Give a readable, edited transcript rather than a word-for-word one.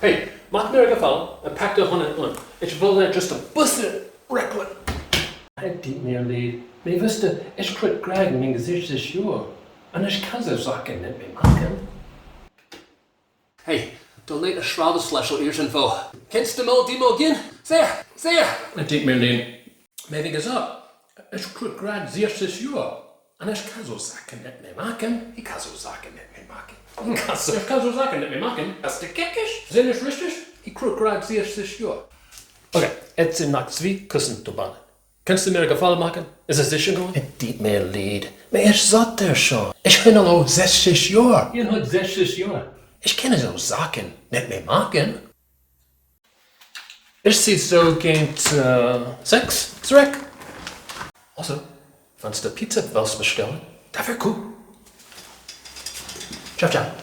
Hey, mach mir e Gefallen an pak de hannen un, ech wëll dat just e bësse reckelen. Et deet mir leed, mee wëss de, ech krut grad meng 60 Joer an ech ka sou Saachen net méi maachen. Hey, do léit e Schraddesläschel iergendwou. Kenns de mol déi mol ginn? Séier, séier! Et deet mir leed, mee wéi gesot, ech krut grad 60 Joer An ech ka sou Saachen net méi maachen. Ech ka sou Saachen net méi maachen. Ech ka sou Saachen net méi maachen. Bass de geckeg? Sinn ech richteg? Ech krut grad 60 Joer. Ok, et sinn nach zwee Këssen dobannen. Kënns de mir e Gefale maachen a se sichen goen? Et deet mir leed, mee ech sot der schonn, ech hunn elo 60 Joer. Hien huet 60 Joer. Ech kann esou Saachen net méi maachen. Ech si sou géint 6 zereck. Also wanns de Pizza wells bestellen, dat wär cool. Ciao ciao.